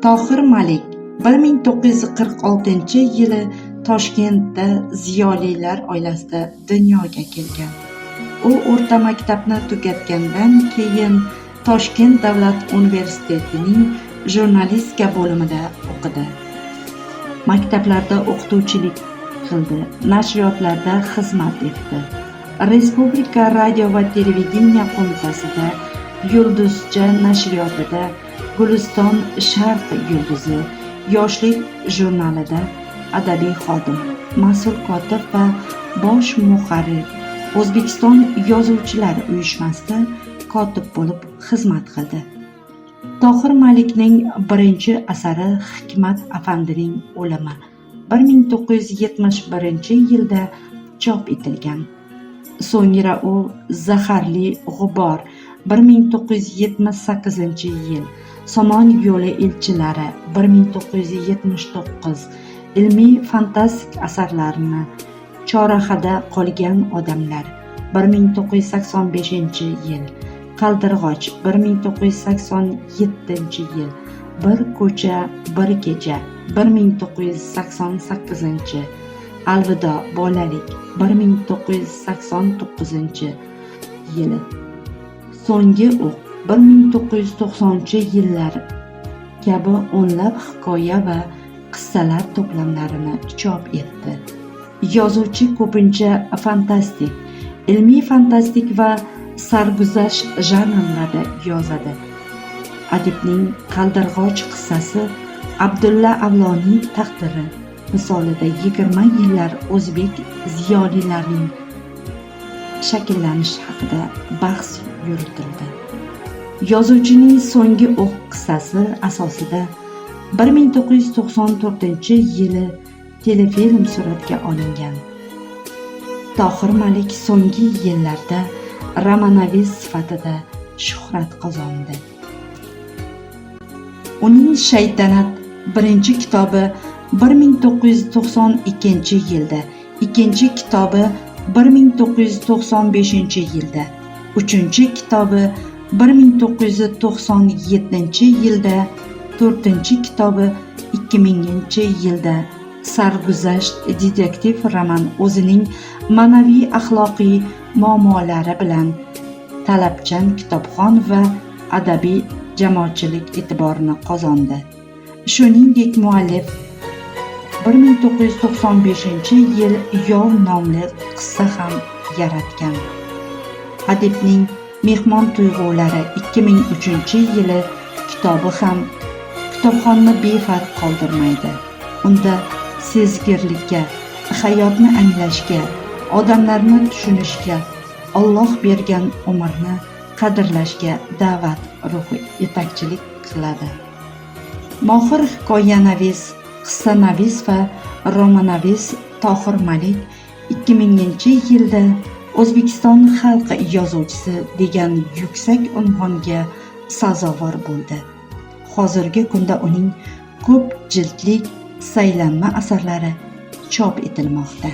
Tohir Malik 1946-yili Toshkentda ziyolilar oilasida dunyoga kelgan. U o'rta maktabni tugatgandan keyin Toshkent davlat universitetining jurnalistika bo'limida o'qidi. Maktablarda o'qituvchilik qildi, nashriyotlarda xizmat etdi. Respublika radio va televideniye qo'mitasida, Yulduzcha nashriyotida, Guliston Sharq yulduzi, Yoshlik jurnalida adabiy xodim, mas'ul kotib va bosh muharrir, O'zbekiston yozuvchilar uyushmasida kotib bo'lib xizmat qildi. Tohir Malikning birinchi asari Hikmat afandining o'limi 1971-yilda chop etilgan. So'ngra u Zaharli g'ubor 1978-yil, Somon yo'li elchilari 1979 ilmiy fantastik asarlarini, Chorrahada qolgan odamlar 1985-yil, Qaldirg'och 1987-yil, Bir ko'cha bir kecha 1988, Alvido bolalik 1989-yili, So'nggi o'q 1990-yillar kabi o'nlab hikoya va qissalar to'plamlarini chop etdi. Yozuvchi ko'pincha fantastik, ilmiy fantastik va sarguzasht janrlarda yozadi. Adibning Qaldirg'och qissasi Abdulla Avloniy taqdiri misolida 20 yillar o'zbek ziyolilarining shakllanishi haqida bahs yuritildi. Yozuvchining So'nggi o'q qissasi asosida 1994-yili telefilm suratga olingan. Tohir Malik so'nggi yillarda romannavis sifatida shuhrat qozondi. Uning Shaytanat birinchi kitobi 1992-yilda, ikkinchi kitobi 1995-yilda, uchinchi kitobi 1997-yilda, to'rtinchi kitobi 2000-yilda Sarguzasht detektiv roman o'zining ma'naviy axloqiy muammolari bilan talabchan kitobxon va adabiy jamoatchilik e'tiborini qozondi. Shuningdek, muallif 1995-yil Yov nomli qissa ham yaratgan. Adibning Mehmon tuyg'ulari 2003-yili kitobi ham kitobxonni befarq qoldirmaydi. Unda sezgirlikka, hayotni anglashga, odamlarni tushunishga, Alloh bergan umrni qadrlashga da'vat ruhi yetakchilik qiladi. Mohir hikoyanavis, qissanavis va romannavis Tohir Malik 2000-yilda O'zbekiston xalq yozuvchisi degan yuksak unvonga sazovor bo'ldi. Hozirgi kunda uning ko'p jildlik saylanma asarlari chop etilmoqda.